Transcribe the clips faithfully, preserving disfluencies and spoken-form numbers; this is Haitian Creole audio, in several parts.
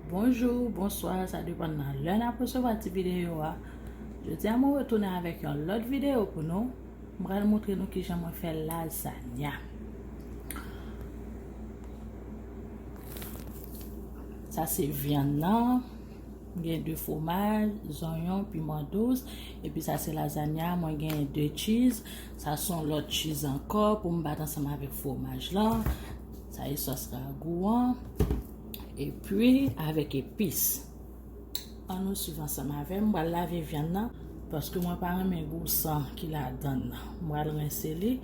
Bonjou, bonswa, sa depann nan lè n ap resevwa ti videyo a. Jodi a mwen retounen avèk yon lòt videyo pou nou. Mwen pral montre nou kijan mwen fè lazanya. Sa se vyann nan. Mwen gen de fwomaj, zonyon, piman dous. Epi sa se lazanya, mwen gen de cheese. Sa se yon lòt cheese ankò pou m bat ansanm avèk fwomaj lan. Sa e sòs ragou an. Epi avèk epis. Ann nou swiv ansanm avè m. M pral lave vyann nan. Paske mwen pa renmen gou san ki ladan l nan. M pral rense li.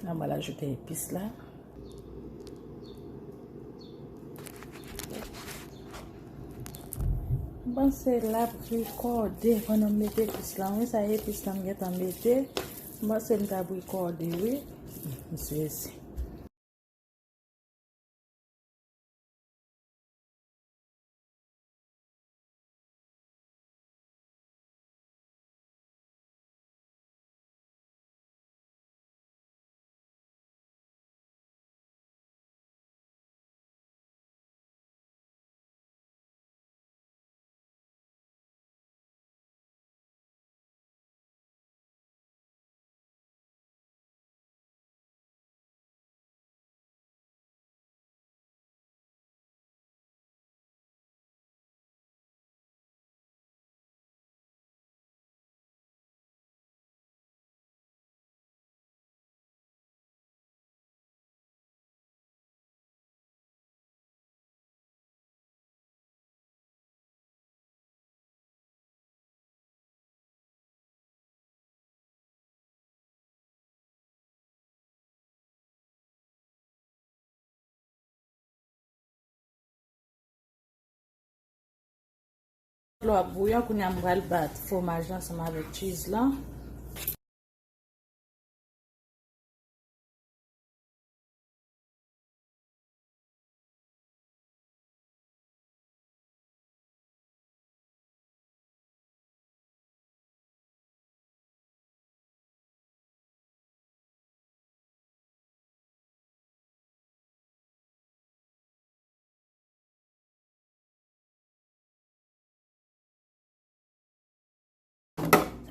La, mwen ajoute epis la. M panse l ap rekòde pandan m mete epis la. Wi, sa epis la m gentan mete. M panse m t ap rekòde, wi. M sezi. Dlo ap bouyon, kounye a m pral bat fwomaj lan ansanm avèk cheese lan.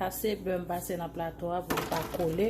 Sa se bè m pase nan plato a pou l pa kole.